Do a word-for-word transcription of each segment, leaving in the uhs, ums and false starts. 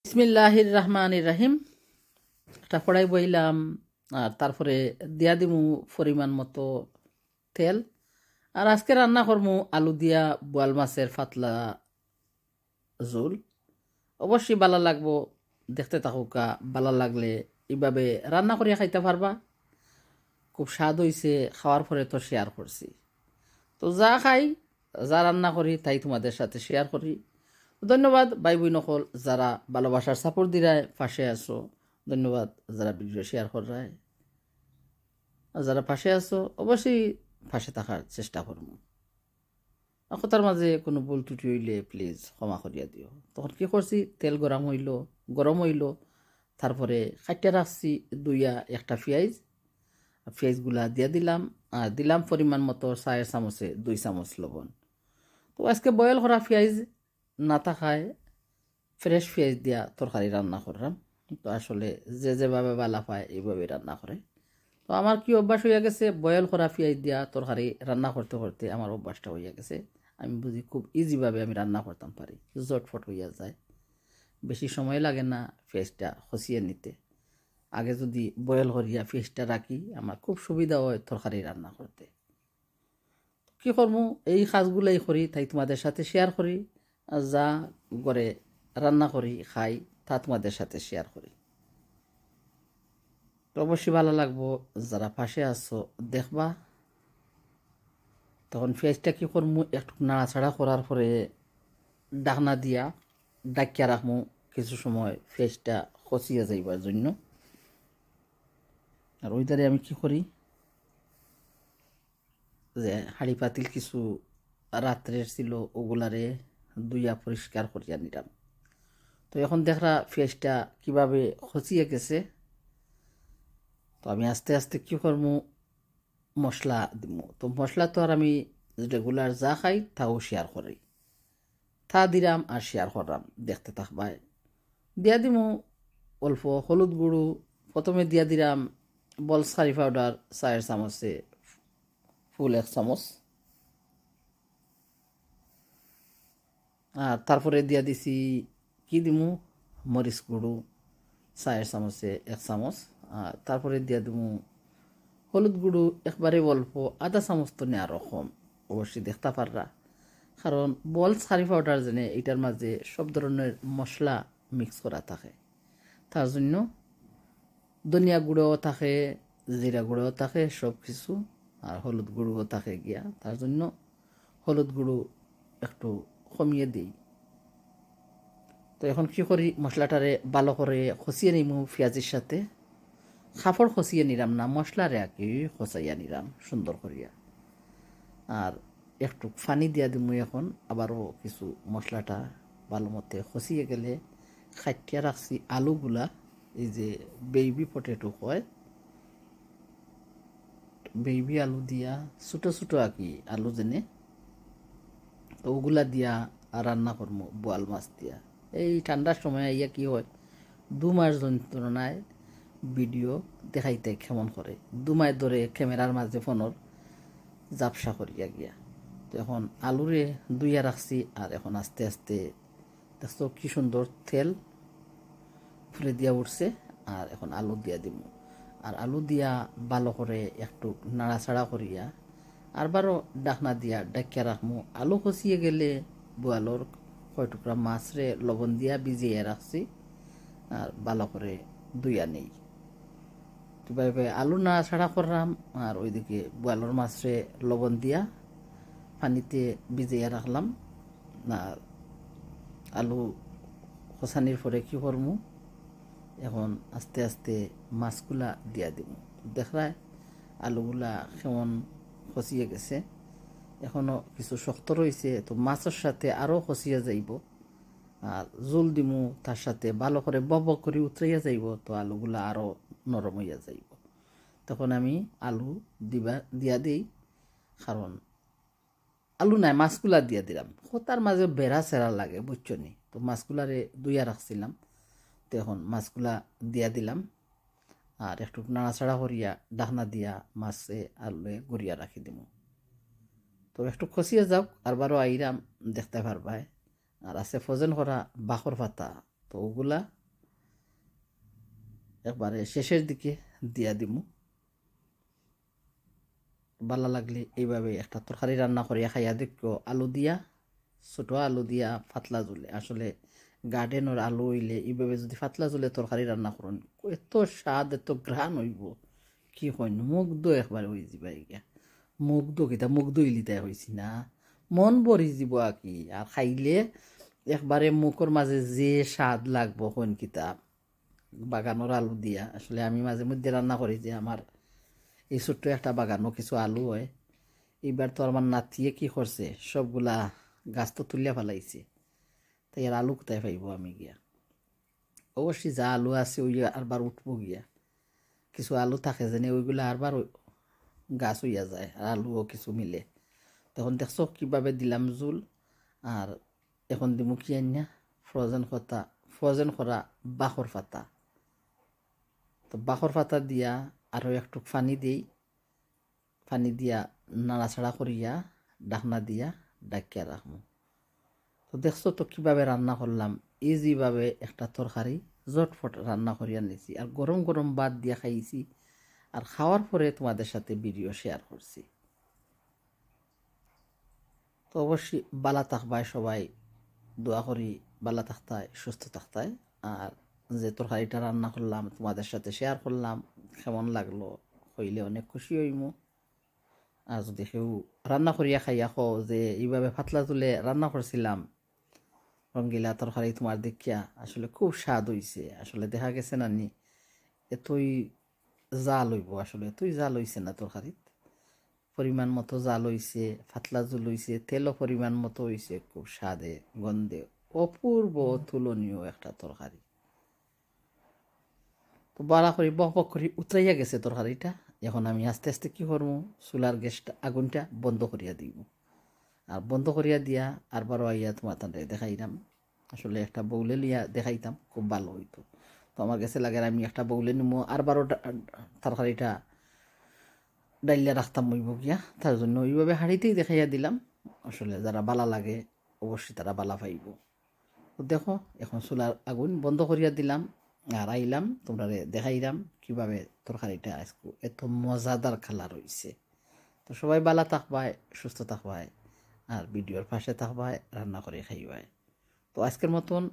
বিসমিল্লাহির রহমানির রহিম। একটা কড়াই বইলাম, আর তারপরে দিয়া দিমু পরিমাণ মতো তেল। আর আজকে রান্না করমু আলু দিয়া বোয়াল মাছের পাতলা ঝোল। অবশ্যই ভালা লাগবো, দেখতে থাকুক্কা। ভালা লাগলে এইভাবে রান্না করিয়া খাইতা পারবা। খুব স্বাদ অইছে, খাওয়ার পরে তো শেয়ার করছি। তো যা খাই, যা রান্না করি, তাই তোমাদের সাথে শেয়ার করি। ধন্যবাদ ভাই বইন অকল, যারা ভালোবাসার সাপোর্ট দিরায়, পাশে আছো। ধন্যবাদ যারা ভিডিও শেয়ার কররায়। আর যারা পাশে আছো, অবশ্যই পাশে থাকার চেষ্টা করমু। আর কথার মাঝে কোনো ভুল ত্রুটি অইলে প্লিজ ক্ষমা করিয়া দিও। তখন কি করছি, তেল গরম অইলো, গরম অইলো, তারপরে কাটিয়া রাখছি ধুইয়া একটা পিয়াইজ। আর পিয়াইজগুলা দিয়া দিলাম, আর দিলাম পরিমাণ মতো চায়ের চামচে দুই চামচ লবণ। তো আজকে বয়েল করা পিয়াইজ না থাকায় ফ্রেশ পিয়াইজ দিয়া তরকারি রান্না করলাম। তো আসলে যে যেভাবে ভালা পায় এইভাবে রান্না করে। তো আমার কি অভ্যাস অইয়া গেছে, বয়েল করা পিয়াইজ দিয়া তরকারি রান্না করতে করতে আমার অভ্যাসটা অইয়া গেছে। আমি বুঝি খুব ইজিভাবে আমি রান্না করতাম পারি, ঝটফট অইয়া যায়, বেশি সময় লাগে না পিয়াইজটা খসিয়ে নিতে। আগে যদি বয়েল করিয়া পিয়াইজটা রাখি, আমার খুব সুবিধা অয় তরকারি রান্না করতে। কি করমু, এই কাজগুলাই করি, তাই তোমাদের সাথে শেয়ার করি। আর যা ঘরে রান্না করি, খাই, তা তোমাদের সাথে শেয়ার করি। তো অবশ্যই ভালা লাগবো, যারা পাশে আছো দেখবা। তখন পিয়াইজটা কি করমু, একটু নাড়াচাড়া করার পরে ঢাকনা দিয়া ঢাকিয়া রাখমু কিছু সময় পিয়াইজটা খসিয়া যাইবার জন্য। আর ওইটারে আমি কি করি, যে হাঁড়ি পাতিল কিছু রাত্রের ছিল, ওগুলারে ধুইয়া পরিষ্কার করিয়া নিলাম। তো এখন দেখরা পিয়াইজটা কিভাবে খসিয়া গেছে। তো আমি আস্তে আস্তে কি করমু, মশলা দিমু। তো মশলা তো আর আমি রেগুলার যা খাই তাও শেয়ার করি, তা দিলাম আর শেয়ার করলাম, দেখতে থাকবায়। দিয়া দিমু অল্প হলুদ গুঁড়ো, প্রথমে দিয়া দিলাম বলস কারি পাউডার চায়ের চামচে ফুল এক চামচ। আর তারপরে দিয়া দিছি কি দিমু, মরিচ গুঁড়ো চায়ের চামচে এক চামচ। আর তারপরে দিয়া দিমু হলুদ গুঁড়ো একবারে অল্প, আধা চামচ তো নে আরও কম, অবশ্যই দেখতা পাররা। কারণ বলস কারি পাউডার যেনে এইটার মাঝে সব ধরনের মশলা মিক্স করা থাকে, তার জন্য ধনিয়া গুঁড়াও থাকে, জিরা গুঁড়াও থাকে, সব কিছু, আর হলুদ গুঁড়াও থাকে গিয়া, তার জন্য হলুদ গুঁড়ো একটু কমিয়ে দেই। তো এখন কি করি, মশলাটারে ভালো করে কষিয়ে নিমু পিয়াজির সাথে। কাপড় কষিয়ে নিলাম না, মশলারে আর কি কষাইয়া নিলাম সুন্দর করিয়া। আর একটু পানি দিয়া দিমু এখন, আবারও কিছু মশলাটা ভালো মতে কষিয়ে গেলে কাটিয়া রাখছি আলুগুলা, এই যে বেবি পটেটো কয়, বেবি আলু দিয়া, ছোট ছোট আর কি আলু যেনে, তো ওগুলা দিয়া আর রান্না করমু বোয়াল মাছ দিয়া। এই ঠান্ডার সময় আইয়া কি হয়, দুমার যন্ত্রণায় ভিডিও দেখাইতে কেমন করে, দুমায় ধরে ক্যামেরার মাঝে ফোনর ঝাপসা করিয়া গিয়া। তো এখন আলুরে ধুইয়া রাখছি, আর এখন আস্তে আস্তে দেখছো কি সুন্দর তেল উপরে দিয়া উঠছে। আর এখন আলু দিয়া দিমু, আর আলু দিয়া ভালো করে একটু নাড়াচাড়া করিয়া আরবারও ঢাকনা দিয়া ঢাকিয়া রাখমু। আলু কষিয়ে গেলে বোয়ালর কয় টুকরা মাছরে লবণ দিয়া ভিজাইয়া রাখছি, আর ভালো করে ধুইয়া নেই। তো ভাই ভাই আলু নাড়াচাড়া করলাম, আর ওইদিকে বোয়ালর মাছরে লবণ দিয়া পানিতে ভিজাইয়া রাখলাম। আর আলু কষানির পরে কি করমু, এখন আস্তে আস্তে মাছগুলা দিয়া দিমু। দেখরায় আলুগুলা কেমন কষিয়ে গেছে, এখনো কিছু শক্ত রইছে, তো মাছর সাথে আরও কষিয়ে যাইব। আর ঝোল দিমু তার সাথে, ভালো করে বক বক করে উতরাইয়া যাইব, তো আলুগুলা আরও নরম হইয়া যাইব। তখন আমি আলু দিবা, দিয়া দেই, কারণ আলু নাই, মাছগুলা দিয়া দিলাম। কথার মাঝে বেড়া সেরা লাগে, বুঝছো নি? তো মাছগুলারে ধুইয়া রাখছিলাম, তো এখন মাছগুলা দিয়া দিলাম। আর একটু নাড়াচাড়া করিয়া ঢাকনা দিয়া মাছে আলুয়ে গুড়িয়া রাখি দিমু। তো একটু কষিয়ে যাউক, আরবারও আইরাম, দেখতে পারবায়। আর আছে ফ্রোজেন করা বাখর পাতা, তো ওগুলা একবারে শেষের দিকে দিয়া দিমু। ভালা লাগলে এইভাবে একটা তরকারি রান্না করিয়া খাইয়া দেখিও, আলু দিয়া, ছোট আলু দিয়া পাতলা ঝুলে। আসলে গার্ডেনর আলু অইলে এইভাবে যদি পাতলা ঝুলে তরকারি রান্না করইন, এত স্বাদ, এত ঘ্রাণ অইবো, কি কইন, মুগ্ধ একবারে অইযিবায় গিয়া। মুগ্ধ কিতা, মুগ্ধ অইলিতায় কইছি না, মন ভরিযিবো আর কি। আর খাইলে একবারে মুখর মাঝে যে স্বাদ লাগবো, কইন কিতা। বাগানর আলু দিয়া। আসলে আমি মাঝে মধ্যে রান্না করি যে আমার এই ছোট্ট একটা বাগানো কিছু আলু অয়। এইবার তো আমার নাতিয়ে কি করছে, সবগুলা গাছ তো তুলিয়া ফালাইছে। তাই আর আলু কোথায় পাইবো আমি গিয়া? অবশ্যই যা আলু আছে ওই আরবার উঠবো গিয়া। কিছু আলু থাকে যেন ওইগুলা আরবার ওই গাছ অইয়া যায়, আর আলুও কিছু মিলে। তখন দেখছো কিভাবে দিলাম ঝুল, আর এখন দিমু কি আইন্না ফ্রোজেন করা, ফ্রোজেন করা বাখর পাতা। তো বাখর পাতা দিয়া আরও একটু পানি দেই, পানি দিয়া নাড়াচাড়া করিয়া ঢাকনা দিয়া ঢাকিয়া রাখমু। তো দেখছো তো কিভাবে রান্না করলাম, ইজিভাবে একটা তরকারি ঝটফট রান্না করিয়া নিছি, আর গরম গরম ভাত দিয়া খাইছি, আর খাওয়ার পরে তোমাদের সাথে ভিডিও শেয়ার করছি। তো অবশ্যই ভালা থাকবায় সবাই, দোয়া করি ভালা থাকতায়, সুস্থ থাকতায়। আর যে তরকারিটা রান্না করলাম, তোমাদের সাথে শেয়ার করলাম, কেমন লাগলো কইলে অনেক খুশি অইমু। আর যদি কেউ রান্না করিয়া খাইয়া কও যে এইভাবে পাতলা ঝুলে রান্না করছিলাম রঙ্গিলা তরকারি তোমার দেখিয়া, আসলে খুব স্বাদ অইছে। আসলে দেখা গেছে না নি, এতই জাল অইবো, আসলে এতই জাল অইছে না তরকারিত। পরিমাণ মতো জাল অইছে, পাতলা ঝুল অইছে, তেলও পরিমাণ মতো অইছে, খুব স্বাদে গন্ধে অপূর্ব অতুলনীয় একটা তরকারি। তো ভালা করি বক বক করি উতরাইয়া গেছে তরকারিটা। এখন আমি আস্তে আস্তে কি করমু, চুলার গ্যাসটা, আগুনটা বন্ধ করিয়া দিমু। আর বন্ধ করিয়া দিয়া আরবারও আইয়া তোমার তানরে দেখাইলাম। আসলে একটা বাউলে লইয়া দেখাইতাম, খুব ভালো অইতো। তো আমার গেছে লাগে আমি একটা বাউলে নিমু, আরবারও ডা-, তরকারিটা ডাইলিয়া রাখতাম অইবো গিয়া, তার জন্য ওইভাবে হাঁড়িতেই দেখাইয়া দিলাম। আসলে যারা ভালা লাগে অবশ্যই তারা ভালা পাইবো। তো দেখো, এখন চুলার আগুন বন্ধ করিয়া দিলাম, আর আইলাম তোমরারে দেখাইলাম কিভাবে তরকারিটা আজকে এত মজাদার কালার অইছে। তো সবাই ভালা থাকবায়, সুস্থ থাকবায়, আর ভিডিওর পাশে থাকবায়, রান্না করি খাইবায়। তো আজকের মতন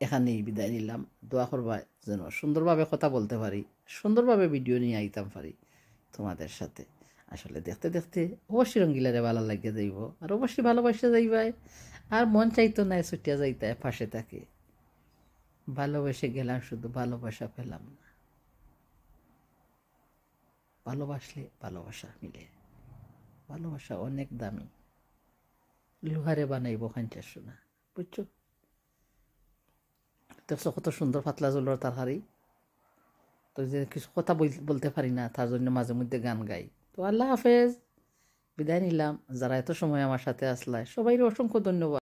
এখানেই বিদায় নিলাম। দোয়া করবায় যেন সুন্দরভাবে কথা বলতে পারি, সুন্দরভাবে ভিডিও নিয়া আইতাম পারি তোমাদের সাথে। আসলে দেখতে দেখতে অবশ্যই রঙ্গিলারে ভালা লাগিয়া যাইবো, আর অবশ্যই ভালোবাসা যাইবায়। আর মন চাইতো নায় ছুটিয়া যাইতায় পাশে থাকি। ভালোবেসে গেলাম, শুধু ভালোবাসা পেলাম না। ভালোবাসলে ভালোবাসা মিলে। ভালোবাসা অনেক দামি। লোহারে বানাইবো খানচার সোনা, বুঝছো? দেখছো কত সুন্দর পাতলা ঝুলর তরকারি। তো যে কিছু কথা বল-, বলতে পারি না, তার জন্য মাঝে মধ্যে গান গাই। তো আল্লাহ হাফেজ, বিদায় নিলাম। যারা এত সময় আমার সাথে আসলায়, সবাইরে অসংখ্য ধন্যবাদ।